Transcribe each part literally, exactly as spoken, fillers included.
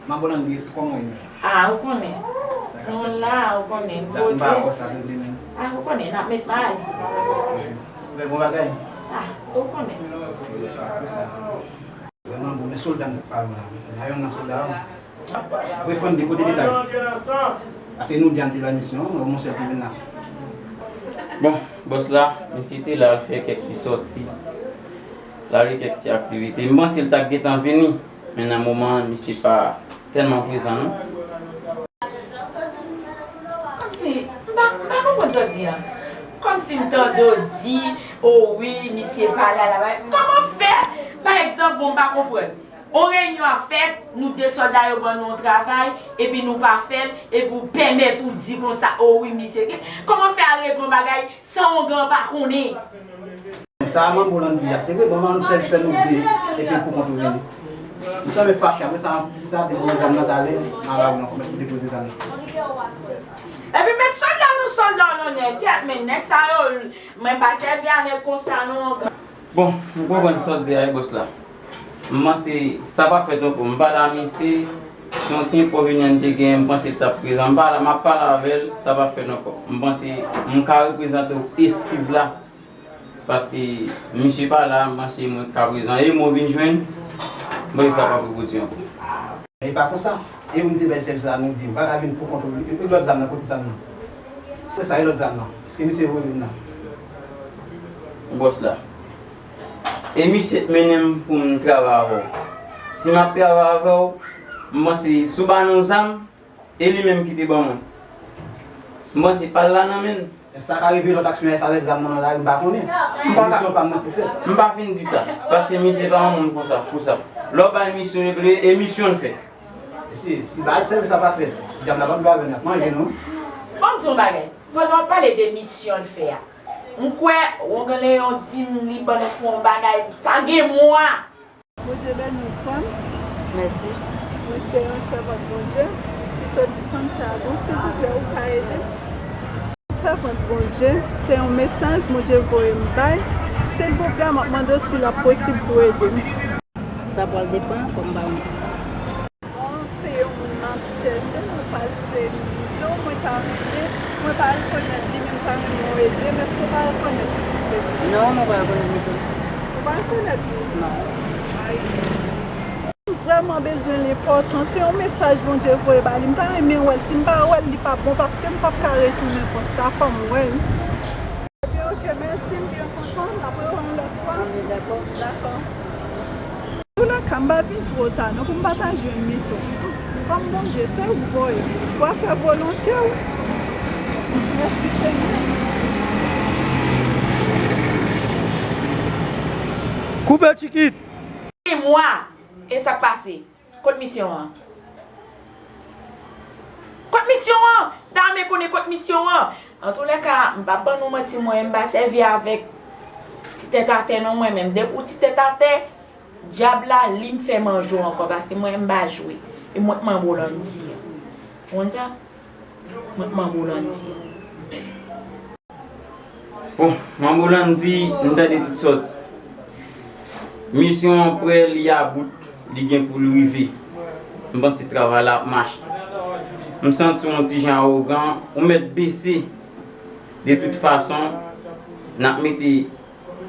Manbo Landry, kòman w ye? Ah, ou konnen. Nou la, ou konnen. N poze. Ah, ou konnen, n ap met may. Fè bon bagay. Ah, ou konnen. Vrèman bon, men sòlda m t ap pale w la. Nan yonn nan sòlda yo. Refrann de kote detay. Paske nou di an te la misyon, mwen, mwen sèl ki vin la. Bon, bòs la, misye te la, l fè kèk ti sòti. L al fè kèk ti aktivite. M panse l t ap gentan vini, men nan moman an, misye pa tèlman prezan, non. Kòmsi, m pa, m pa konprann sa w di an. Kòmsi m tande w di, o wi, misye pa la, la, la. Kòman fè, pa egzanp, bon, m pa konprann. On reyinyon ap fèt, nou de sòlda yo ban nou on travay, epi nou pa fè l, epi w pèmèt ou di konsa, o wi, misye gen. Kòman fè al regle on bagay san on gran pa konnen? Sa a manbo Landry a, se vre, bon, nou sèl fè nou de, epi l pou kont ou vini. M sanble fache, apre sa, sa depoze zam nan talè, nan lari ankò, mèt pou depoze zam nan. Epi met sòlda nou sòlda w non nèg, kèt men nèg sa yo, mwen pa sèvi a nèg konsa non. Bon, m konprann sa w di a wi bòs la. M panse sa pa fèt ankò. M pale a misye, se yon ti enkonvenyan m te genyen, m panse l t ap prezan. M pale, m ap pale avè l, sa pa fèt ankò. M panse m ka reprezante w eskiz la. Paske misye pa la, m panse mwen ka prezan. E mwen vin jwenn, m panse sa pa pou pwodui ankò. E pa konsa. E ou m te bay sèvis la, nou di, ou pa ka vin pou kont ou. E lòt zam nan, kote zam nan? Se sa, e lòt zam nan? Èske misye voye vin la? Bòs la. E misye t mennen m pou m travay avè w. Si m ap travay avè w, m panse si w ba nou zam, e li menm ki te ban mwen. M panse pa l la nan men l. Sa ka rive lòt aksyon y ap fè avèk zam nan nan lari, m pa konnen. M pa ka. Misyon pa m nan pou fè. M pa fin di sa. Paske misye pa yon moun konsa, pou sa. Lè w bay misyon, e misyon l fè. Si, si bagay sèvis la pa fèt, djab la p ap dwe avè n, y ap manje nou. Ban m di yon bagay. Pandan w ap pale de misyon l fè a, m kwè Wongan Leyon di m li ban nou fè yon bagay, sa gen mwa. Bondye beni w, frè m. Mèsi. Mwen se yon sèvant Bondye ki soti Santiago. Silvouplè, ou ka ede m? Sèvant Bondye, se yon mesaj Bondye voye m bay. Silvouplè, m ap mande w si l ap posib pou w ede m. Sa pral depann kòm ba mwen. Bon, se yon moun m ap chèche, mwen pral se li. Non, mwen ka ede. Mwen pa rekonèt li, men m ta renmen w ede m. Èske w pa rekonèt li, silvouplè? Non, mwen pa rekonèt li tou. Ou pa rekonèt li? Non. Ay. M vrèman bezwen l enpòtan. Se yon mesaj Bondye voye ba li. M ta renmen wè l. Si m pa wè l, li p ap bon, paske m p ap ka retounen konsa. Fò m wè l. Ebyen, oke, mèsi, m byen kontan. N ap rewè yon lòt fwa. Anben, dakò. Dakò. Antoulèka, m pa vin twò ta non, pou m pa ta jwenn li tou. Kòm Bondye, se ou k voye m, w a fè volonte w. Mèsi, Senyè. Koupe tikit! Mwa, e sa k pase? Kot misyon an? Kot misyon an? M ta renmen konnen kot misyon an. Antoulèka, m p ap ban nou manti, mwen, m pa sèvi avèk ti tèt atè non, mwen menm. Depi w ti tèt atè, dyab la, li m fè manje w ankò, paske mwen, m pa jwe. E mwen k manbo Landy an. Ou konn sa? Mwen k manbo Landy an. Bon, manbo Landy, m tande tout sòti. Misyon an prè, li about, li gen pou l rive. M panse travay la ap mache. M santi w yon ti jan awogan, ou mèt bese. De tout fason, n ap mete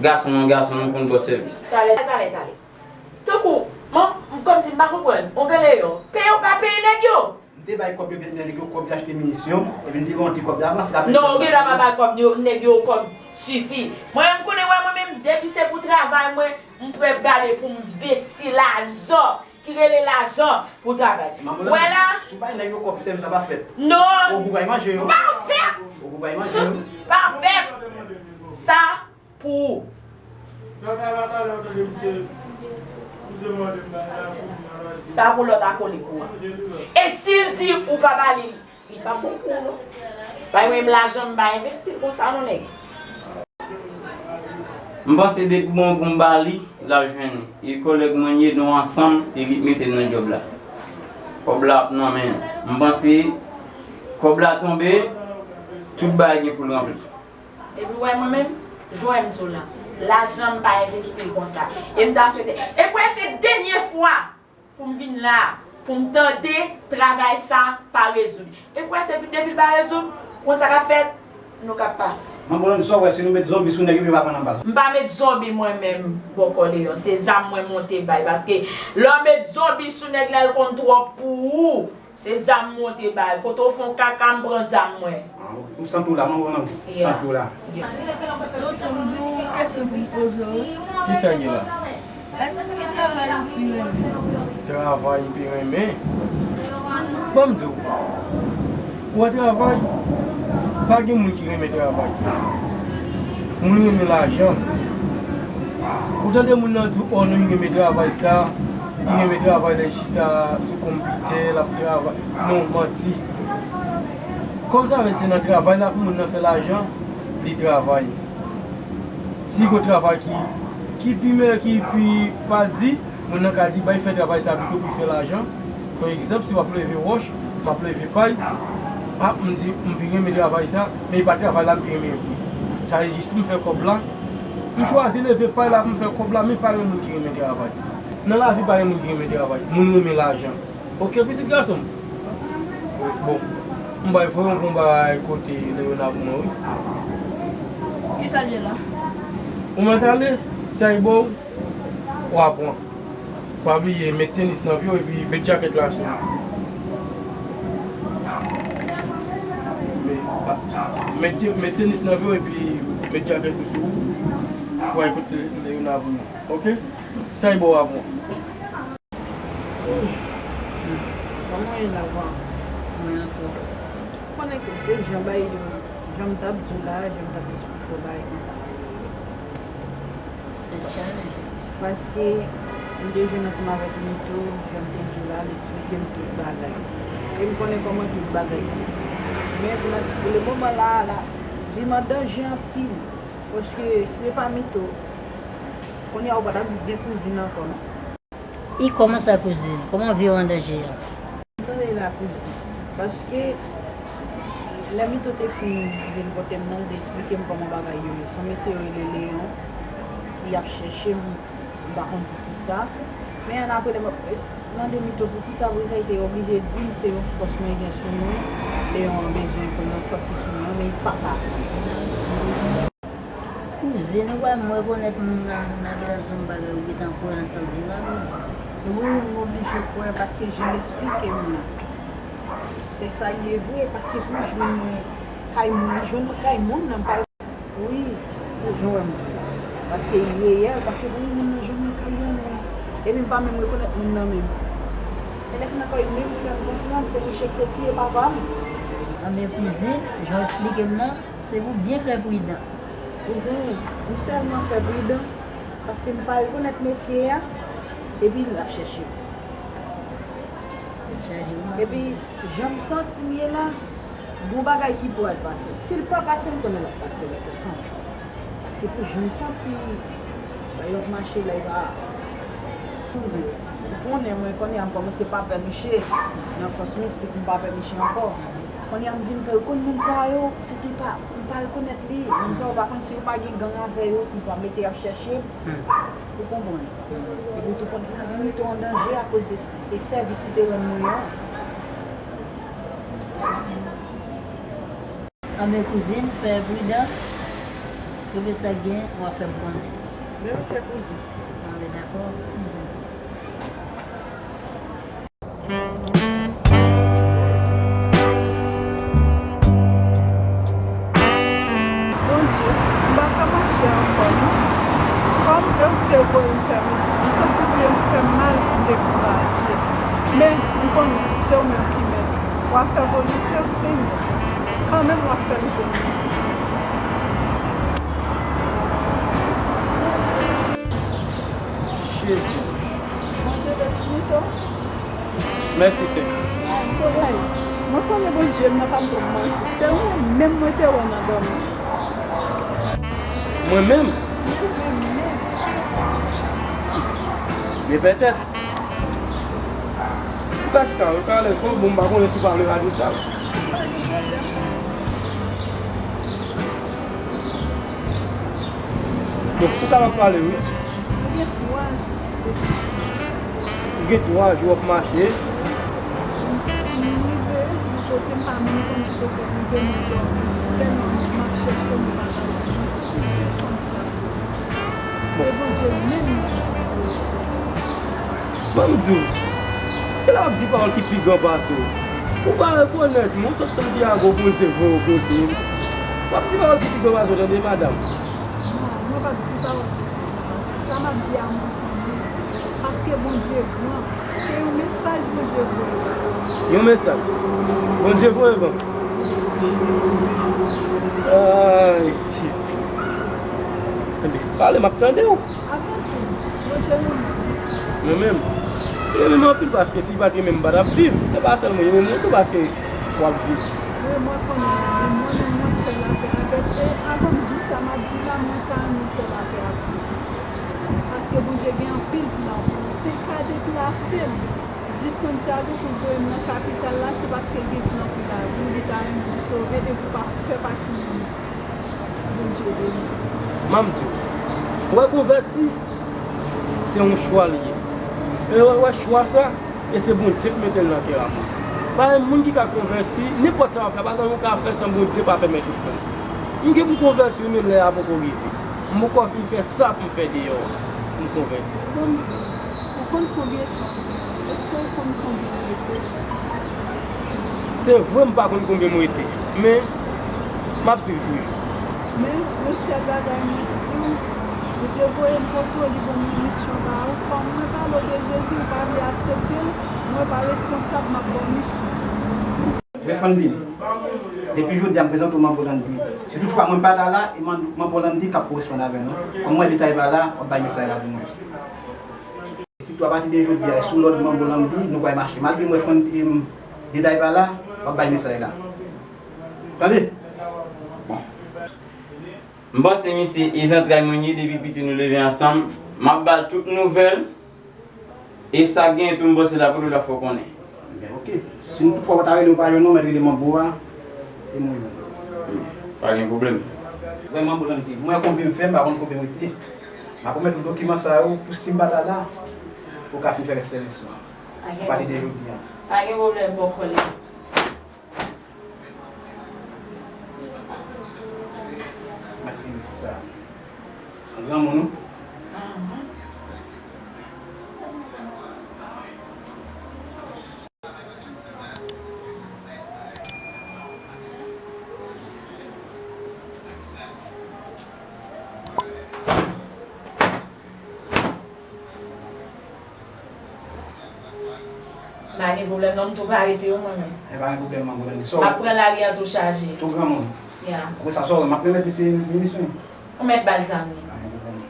gason nan gason nan pou n ba w sèvis. Talè, talè, talè. Tankou, man, kòmsi m pa konprann. Wongan Leyon, peye w pa peye nèg yo? M te bay kòb yo, men nèg yo kòb yo achte minisyon, epi m te gen yon ti kòb yo avanse la. Non, ou gen dwa pa bay kòb yo, nèg yo kòb sifi. Mwen, m konnen, wè, mwen menm, depi se pou travay mwen, m prè gade pou m envesti lajan ki rele lajan pou travay. Wè la. Si w bay nèg yo kòb, sèvis la pa fèt. Non. Ogou bay manje yo. Pa fèt. Ogou bay manje yo. Pa fèt. Sa pou ou. Sa pou lòt akolik ou an. E si l di ou pa ba li, li p ap bon pou ou non. Bay mwen menm lajan m pa envesti l konsa non nèg. M panse depi bon pou m ba li, l ap jwenn li. E kòlèg mwen ye, nou ansanm, e li k mete m nan djòb la. Kòb la ap nan men l. M panse kòb la tonbe, tout bagay gen pou l ranpli. Epi w wè mwen menm, jan w wè m di w la, lajan m pa envesti l konsa. E m ta swete, e pou wè se dènye fwa pou m vin la, Pou m tande travay sa pa rezoud. E kwè se depi l pa rezoud, ou konn sa k ap fèt, nou k ap pase. Manbo Landy, sa w wè, si nou met zonbi sou nèg yo, yo pa pran nan bal? M pa met zonbi mwen menm bòkò Leyon. Se zam mwen monte bay. Paske lè w met zonbi sou nèg la, l konn twòp pou ou. Se zam monte bay. Kote w fè yon kaka, m pran zam mwen. Ah, ok. M santi w la, manbo Landy. M santi w la. Doktè, m gen yon kesyon pou m poze w. Kisa gen la? Èske travay ou pi renmen? Travay m pi renmen? Ban m di w, ou wè travay, pa gen moun ki renmen travay. Moun renmen lajan. Ou tande moun nan di w, ò non, li renmen travay sa, li renmen travay lè l chita sou konpitè, l ap travay. Non, manti. Kòm sa fèt se nan travay la pou moun nan fè lajan, li travay. Si gon travay ki, ki pi mè, ki pi pa di, moun nan ka di, "Bay fè travay sa pito pou l fè lajan." Pa egzanp, si w ap leve wòch, m ap leve pay, a, m di, "M pi renmen travay sa, men e pa travay la m pi renmen vre." Sa vle di, si m fè kòb la, m chwazi leve pay la pou m fè kòb la, men pa gen moun ki renmen travay. Nan lavi, pa gen moun ki renmen travay. Moun renmen lajan. Ok, pitit gason m. Bon, m bay voye w pou m bay kote Leona pou mwen, wi. Kisa l ye la? Ou mèt ale, sa e ba w, w a pran. Pa bliye, met tenis nan pye w epi met djakèt la sou ou. Met, met te-, met tenis nan pye w epi met djakèt ou sou ou. Pou w al kote Leona pou mwen. Ok? Sa e ba w a pran. Kòman w ye la, Van? Mwen anfòm. Konnen ke se jan bay yo, jan m t ap di w la, jan m t ap esplike w bagay konsa yo ye. Tèt chaje. Paske m te jwenn ansanm avèk Mito, jan m te di w la, l eksplike m tout bagay. E m konnen kòman tout bagay ye. Men pou nan, pou le moman la, la, vi m an danje anpil. Paske si se pa Mito, kounye a ou pa t ap gen kouzin ankò, non. I kòman sa kouzin? Kòman vi w an danje a? Tande la kouzin. Paske lè Mito te fin vin kote m nan, li te eksplike m kòman bagay yo ye. Se yon mesye yo rele Leyon, li ap chèche m, m pa konn poukisa. Men annapre lè m ap es-, mande Mito poukisa vre, sa li te oblije di m se yon fòs mwen gen sou mwen. Leyon an bezwen konn yon fòs ki sou mwen, men li pa ka konn. Kouzin, ou pa menm rekonèt moun nan, moun nan gentan di yon bagay ou gentan kwè nan sa l di w la, kouzin. Wi, m oblije kwè paske jan l esplike m nan. Se sa l ye vre, paske pou jwenn mwen kay moun, li jwenn mwen kay moun nan, m pa, wi, se jan w wè m di w la. Paske li reyèl, paske pou moun nan jwenn mwen kay yon moun. Epi m pa menm rekonèt moun nan menm. E lè k nan kay menm, fè m konprann, se mouche k te tiye papa m. Anben kouzin, jan w esplike m nan, se pou byen fè pridan. Kouzin, m tèlman fè pridan, paske m pa rekonèt mesye a, epi l ap chèche m. Epi, jan m santi m ye la, gon bagay ki pral pase. Si l pa pase, m konnen l ap pase lè tout tan. Paske pou jan m santi bagay yo ap mache la, e pa, konnen mwen, konnen a m kòmanse pa pè mouche. Nan fòs mistik, m pa pè mouche ankò. Kounye a m vin pè, ou konn moun sa yo, si ki pa, m pa rekonèt li. Moun sa yo pa konn si yo pa gen gang avè yo, si m pa mete y ap chèche m. Hmm. Ou konprann? Epi ou tou konn lavi Mito an danje akoz de, de sèvis ou te rann mwen an. Anben kouzin, fè pridan. Premye sa k gen, w a fè m konnen. Men oke kouzin. Anben dakò, kouzin. Bondye, m pa ka mache ankò non. Kòm yo te voye m fè misyon, m santi pou yo fè m mal, m dekouraje. Men, m konnen se ou menm ki mèt. W a fè volonte w, Senyè. Kanmenm, w ap fè m jwenn li. Jezi. Bondye beni w tou. Mèsi, Senyè. Mwen konnen Bondye m nan pa t twò manti. Se ou menm mwen te wè nan dòmi. Mwen menm? Byen petèt. Ou ka chita, ou ka alèz, bon, m pa konnen si w pa vle rate sa. Bon, ou kapab pale, wi. Ou gen twa jou depi. Ou Gen twa jou w ap mache. M rive yon kote, m pa menm konn ki kote m rive, mwen dòmi. Tèlman m ap chèche, mwen pa ka jwenn. Mwen santi m jis konn sa. Se Bondye menm ki voye. Ban m di w, kilè w ap di pawòl ki pi gran pase w? Ou pa rekonèt mwen, ou sot Santiago, Bondye voye w kote m. W ap di pawòl ki pi gran pase w, tande, madanm. Non, mwen p ap di pawòl ki pi gran pase w. Sa m ap di a, mwen konnen. Paske Bondye gran. Se yon mesaj Bondye voye ban mwen. Yon mesaj Bondye voye ban m. Ay, shit. Tande, pale, m ap tande w. Avan tou, Bondye renmen w. Mwen menm? Li renmen m anpil, paske si li pa t renmen m, m pa t ap viv. Se pa sèl mwen, li renmen w tou paske w ap viv. Wi, mwen konnen, men mwen menm, mwen fè lapè avèk, e avan m di w sa m ap di w la, mwen ta renmen fè lapè avè w. Paske Bondye gen anpil plan pou ou. Se ka deplase l jis Santiago pou l voye m nan kapital la, se paske l gen plan pou lavi w, li ta renmen w sove epi w pa fè pati moun Bondye beni. M ap di w, w wè konvèti, se yon chwa li ye. E w wè chwa sa, e se Bondye ki mete l nan kè a mwen. Pa gen moun ki ka konvèti, nenpòt sa w ap fè, pa gen anyen w ka fè san Bondye pa pèmèt ou fè l. M gen pou konvèti wi, men lè a poko rive. M poko fin fè sa pou m fè deyò a, pou m konvèti. Ban m di w, ou konn konbyen tan? Èske w konn konbyen m rete? Se vre m pa konn konbyen m rete, men m ap swiv toujou. Men, yon sèl bagay mwen di w, Bondye voye m kote w, li ban m yon misyon ba ou. Kòm mwen pale w de Jezi, ou pa vle aksepte l, mwen pa responsab, m ap ba w misyon. Refrann vin. Depi jodi a, m prezante w Manbo Landy. Si toutfwa mwen pa ta la, e Man-, Manbo Landy k ap koresponn avè nou. Kòm mwen detay pa la, w ap bay mesaj la pou mwen. Epi tou, apati de jodi a, e sou lòd Manbo Landy, nou pral mache. Malgre mwen fè yon, em, detay pa la, w ap bay mesaj la. Tande? Bon. M panse misye e zantray mwen ye depi piti nou leve ansanm. M ap ba l tout nouvèl. E sa k genyen tou, m panse l ap rele w, l ap fè w konnen. Ebyen, oke. Si nou toutfwa w pa ta rele, w pa jwenn nou, mèt rele Manbo a, e nou jwenn. Pa gen pwoblèm. Vrèman, Manbo Landy, mwen konbyen m fè, m pa konn konbyen m rete. M ap remèt ou dokiman sa yo pou si m pa ta la, pou w ka fin fè rès sèvis ou an. Apati de jodi a. Pa gen pwoblèm, bòkò la. Mèt li sa. Yon granmoun, wi. Pa gen pwoblèm non, m tou pa rete yo mwen menm. E pa gen pwoblèm, manman, granmoun. M ap pran lari a tou chaje. Tou granmoun. Ya. Apre sa, sa w wè, m ap remèt misye minis mwen. Ou mèt ba l zam li. Pa gen pwoblèm.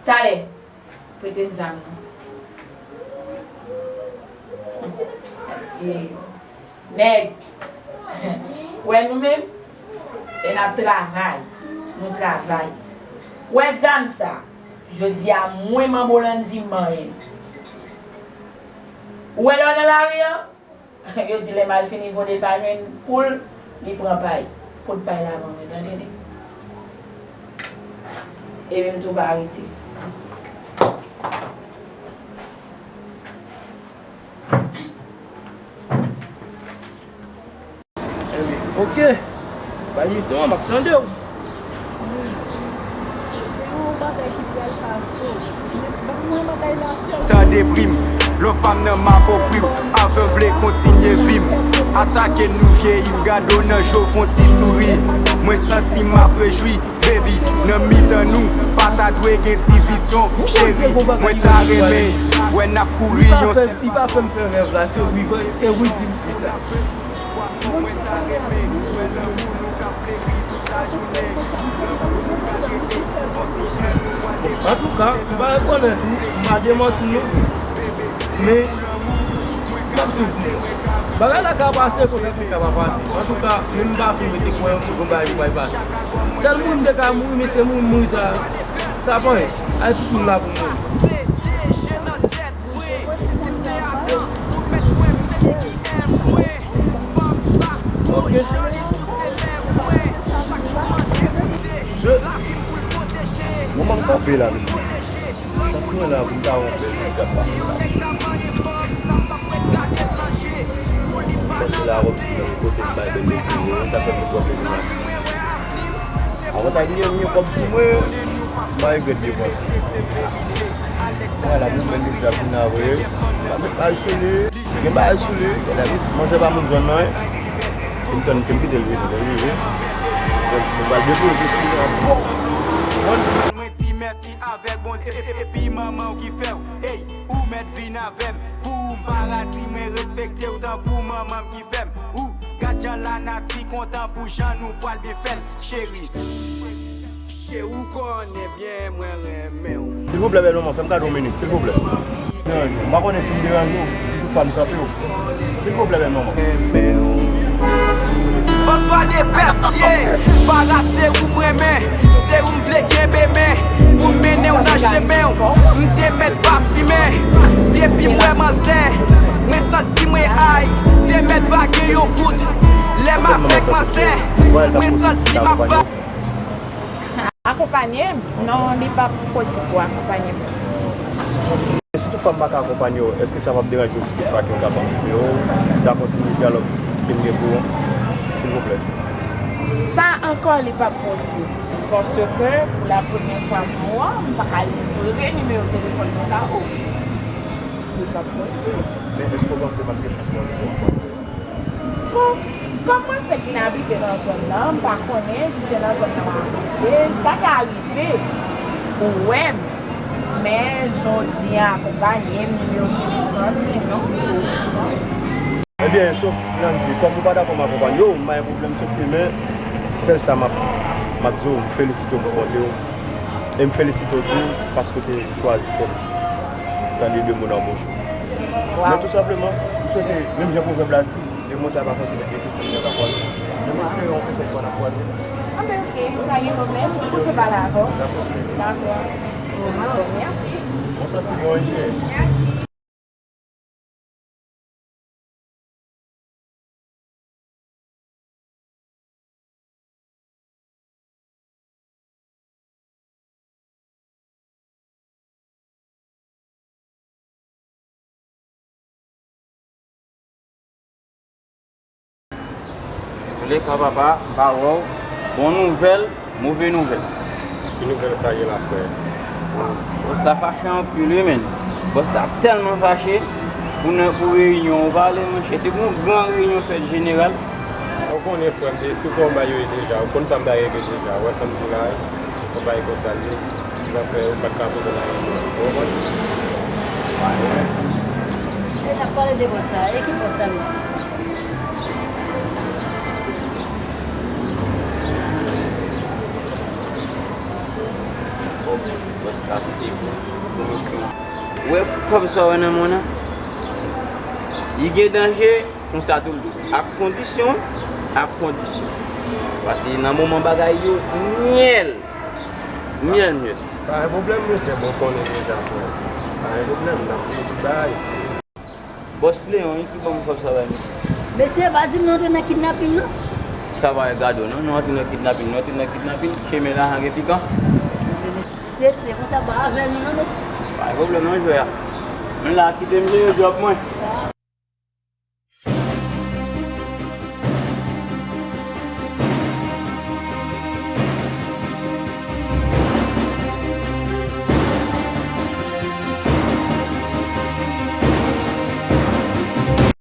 Talè, prete m zam nan. Adye. Nèg, wè nou menm, e n ap travay, nou travay. Wè zam sa, jodi a mwen Manbo Landy m manyen l. Ou wè lè w nan lari an, yo di lè mal fini vole l pa jwenn poul, li pran pay. Pot pay la ban mwen, tande nèg. Epi m tou pa rete. Ebyen, oke. Bay misyon an, m ap tande w. Wi. Se yon bagay ki pral pase w. Men ban mwen bagay la fè w. Tande pri m, love pa m nan m ap ofri w. Avè w vle kontinye vi m. Atake nou vyeyi m, gade w nan je w fè w ti souri. Mwen santi m ap rejwi. Baby, nan mitan nou, pa ta dwe gen divizyon. Cheri, mwen ta renmen wè n ap kouri yon sèl fason. Li pa fè m fè rèv la, se Rivan, e Rudy m di sa. Antouka, m pa rekonèt li, m pa demanti nou. Men, m ap toujou di, bagay la ka pase, konsa tou ka pa pase. Antouka, menm m pa fin mete kwè yon bagay pou bay pase. Sèl moun m te ka mouri, men se moun mouri sa, sa pa anyen. Ay, tout moun la pou mouri. Ok. Mwen, m ap kanpe la, mesye. La pou m ta wè yon bèl ti djab pa m la. Pase la wòb ti nan kote m bay bèl bèl yo, sa fè m pran plezi nan. Avantaj m gen, m gen kòb sou mwen, m pa regrèt depanse. Wala, m gen bèl ti djab vin avè. Sa met bagay sou li. Gen bagay sou li, gade la, manzè pa moun zòn nan, eh. Ke m tann, ke m kite l vini, li vini. Donk, nou pral depoze sou li an bòks. Mwen di mèsi avèk Bondye epi manman w ki fè w. Ey, ou mèt vin avè m pou m paradi, mwen respekte w tankou manman m ki fè m. Ou gad jan lanati kontan pou jan nou pral byen fè l, cheri. Cheri, ou konnen byen mwen renmen w. Silvouplè, bèl manman, fè m kado yon minit, silvouplè. Deranje w. M pa konnen si m deranje w, si toutfwa m kanpe w. Silvouplè, bèl manman. François de Best, yeah. Para se ou m renmen, se ou m vle kenbe men, pou m mennen w nan chemen w. M te mèt pa fimen, depi m wè manzè, mwen santi mwen ay, te mèt pa gen yon gout. Lè m avèk manzè, mwen santi m ap va. Akonpanye m? Non, li p ap posib pou akonpanye m. E si toutfwa m pa ka akonpanye w, èske sa p ap deranje w si toutfwa ke w ta ban m nimewo w, m ta kontinye dyalòg ke m gen pou ou an, silvouplè? Sa ankò, li p ap posib. Paske, pou la premyè fwa m wè w, m pa ka livre nimewo telefòn mwen ba ou. Li p ap posib. Men èske w panse m ap gen chans pou w antre yon fwa? Bon, kòm mwen fèk vin abite nan zòn nan, m pa konnen si se nan zòn nan w abite, sa ka rive ou wè m, men jodi a akonpanye m, nimewo telefòn, men non. Ebyen, sof, jan m di, kòm ou pa dakò m akonpanye w, m pa gen pwoblèm, sof ke, men, sèl sa m ap, m ap di w, m felisite w pou bonte w, e m felisite w tou paske w te chwazi fè m tande de mo nan bouch ou. Men tou senpleman, m swete, menm jan pwovèb la di, de motard pa fè kilèt de tout sèl mwen ka kwaze. Men m espere yon pwosèn fwa n ap kwaze. Anben, oke, pa gen pwoblèm. M kontan pale avè w. Dakò. Dakò. Bon, mèsi. Bon santiman, wi, cheri. Mèsi. Antouleka, papa, m pa wè w. Bon nouvèl, move nouvèl. Ki nouvèl sa ye la, frè? Bòs la fache anpil, wi, menn. Bòs la tèlman fache, pou nan, pou reyinyon, ou pa ale, monchè. Te gen yon gran reyinyon fèt jeneral. Ou konnen, frè m, se tout konba yo ye deja. Ou konn sa m ta regle deja. Ou wè sa m di la, wi. Konba e konsa l ye. Zafè ou pa t ka poze nan yon moun. Ou konprann? E n ap pale de bòs sa, e ki bòs sa, mesye? Bòs la kite pou, pou misyon. Ou wè kòb sa w wè nan men w nan? Li gen danje. Konsa tou l dous. Ak kondisyon, ak kondisyon. Paske nan moman bagay yo, myèl. Myèl, myèl. Pa gen pwoblèm, mesye, bon, konnen deja, frè. Pa gen pwoblèm, n ap peye tout bagay. Bòs Leyon, wi, ki ban m kòb sa bay, mesye. Mesye, pa di m nou antre nan kidnapin, non. Sa pa gade w, non, nou antre nan kidnapin, nou antre nan kidnapin, chemen lajan gen pikan. Mesye, se konsa pa avè nou non, mesye. Pa gen pwoblèm non, jwè a. Mwen la, kite m jere djòb mwen.